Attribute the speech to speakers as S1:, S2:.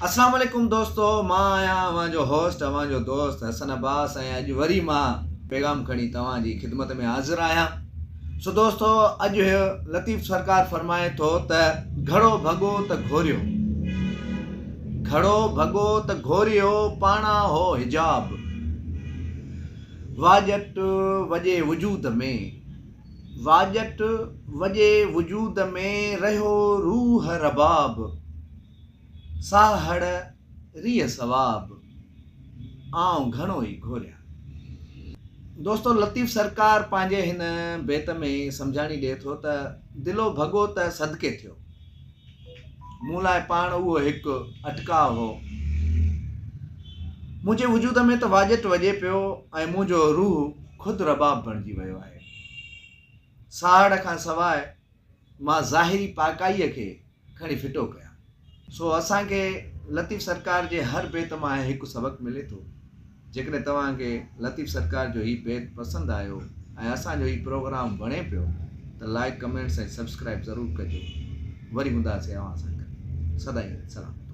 S1: اسلام عليڪم دوستو مان آهيان اوهان جو هوسٽ اوهان جو دوست حسن عباس ۽ اڄ وري مان پيغام کڻي توهان جي خدمت ۾ حاضر آهيان سو دوستو اڄ لطيف سرڪار فرمائي ٿو ته گهڙو ڀڳو ته گهوريو گهڙو ڀڳو ته گهوريو پاڻا هو حجاب واڄٽ وڄي وجود ۾ واڄٽ وڄي وجود ۾ رهيو روح رباب ساهڙ ريء ثواب، آئون گهڻو ئي گهوريان. دوستو لطيف سرڪار پنهنجي هن بيت ۾ سمجهاڻي ڏئي ٿو ته دلو ڀڳو ته صدقي ٿيو. مون لاء پاڻ اهو هڪ اٽڪاء هو. منهنجي وجود ۾ ته واڄٽ وڄي پيو ۽ منهنجو روح خود رباب بڻجي ويو آهي. ساهڙ کان سواء مان ظاهري پاڪائيء کي کڻي ڦٽو ڪيان. سو اسان کي لطيف سرڪار جي هر بيت مان هڪ سبق ملي ٿو. جيڪڏهن توهان کي لطيف سرڪار جو هي بيت پسند آيو ۽ اسان جو هي پروگرام وڻي پيو ته لائيڪ ڪمينٽس ۽ سبسڪرائيب ضرور ڪجو. وري هونداسين اوهان سان گڏ. سدائين سلامت.